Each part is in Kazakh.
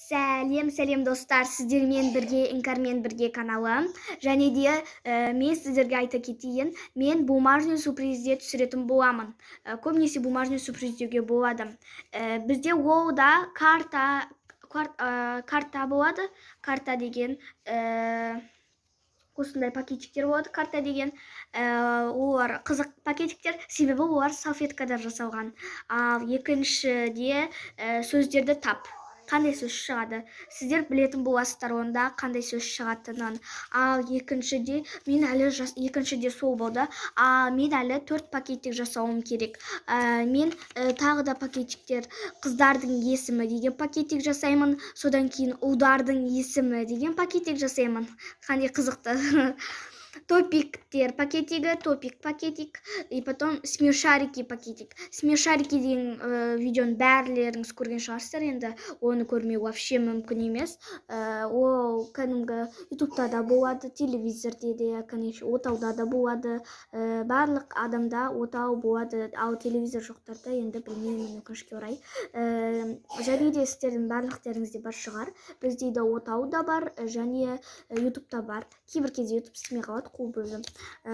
Сәлем, сәлем, достар! Сіздермен бірге Іңкәрмен бірге каналы. Және де мен сіздерге айта кетейін, мен бумажный сюрпризде түсіретін боламын. Көбінесе бумажный сюрприз деуге болады. Бізде ол да карта, карта болады. Карта деген осындай пакетиктер болады. Карта деген олар қызық пакетиктер, себебі олар салфеткадан жасалған. Ал екіншіде сөздерді тап, қандай сөз шығады, сіздер білетін боласыздар онда қандай сөз шығатынын. Ал екіншіде мен әлі екіншіде сол болды. А мен әлі төрт пакетик жасауым керек. Мен тағы да пакетиктер, қыздардың есімі деген пакетик жасаймын, содан кейін ұлдардың есімі деген пакетик жасаймын. Қандай қызықты! Топиктер пакетигі, топик пакетик, и потом смешарики пакетик. Смешарики деген видеоны бәрілеріңіз көрген шығарсыздар, енді оны көрмеу вообще мүмкін емес. Ол кәдімгі ютубта да болады, телевизорде де, конечно, отауда да болады. Барлық адамда отау болады, ал телевизор жоқтарда енді білмеймін, өкінішке орай. Және де сіздердің барлықтарыңызде бар шығар, бізде де отау да бар және ютубта бар. Кейбір кезде ютуб істемей қалады, қуып өзі,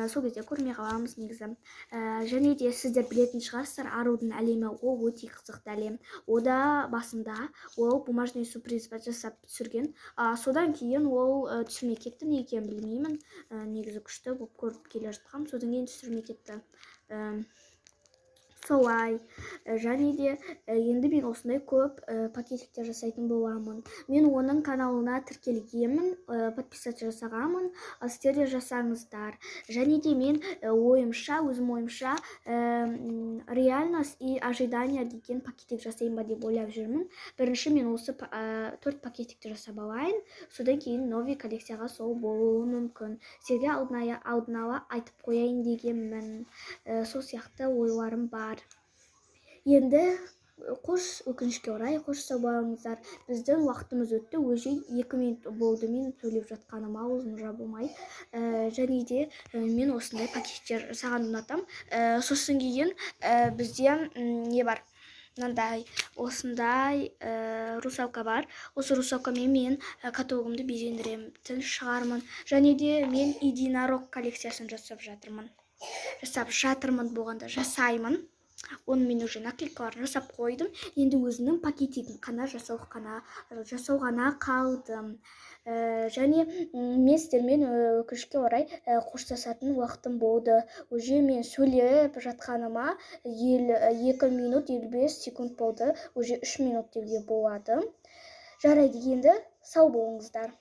сол кезде көрмей қаламыз негізі. Және де сіздер білетін шығарсыздар, Арудың әлемі, ол өте қызықты әлем. Ода басында ол бумажный сюрприз жасап түсірген, содан кейін ол түсірмей кетті, не екенін білмеймін. Негізі күшті болып көріп келе жатқанмын, содан кейін түсірмей кетті. Солай. Және де енді мен осындай көп пакетиктер жасайтын боламын. Мен оның каналына тіркелгенмін, подписаться жасағанмын, ал сіздер де жасаңыздар. Және де мен ойымша, өзім ойымша, реальность и ожидание деген пакетик жасайын ба деп ойлап жүрмін. Бірінші мен осы төрт пакетикті жасап алайын, содан кейін новый коллекцияға сол болуы мүмкін. Сіздерге алдын ала айтып қояйын дегенмін. Сол сияқты ойларым бар. Енді қош, өкінішке орай, қош, сау болыңыздар. Біздің уақытымыз өтті, уже 2 минут болды мен сөйлеп жатқаным, аузым жабылмай. Және де мен осындай пакеттер жасағанды ұнатамын. Сосын кейін бізде не бар? Мынандай, осындай русалка бар. Осы русалкамен мен каталогымды безендіретін шығармын. Және де мен единорог коллекциясын жасап жатырмын, жасап жатырмын болғанда, жасаймын. Оны мен уже наклейкаларын жасап қойдым, енді өзінің пакетигін қана жасау ғана қалды. Және мен сіздермен, өкінішке орай, қоштасатын уақытым болды. Уже мен сөйлеп жатқаныма 2 минут 55 секунд болды, уже 3 минут деуге болады. Жарайды, енді сау болыңыздар.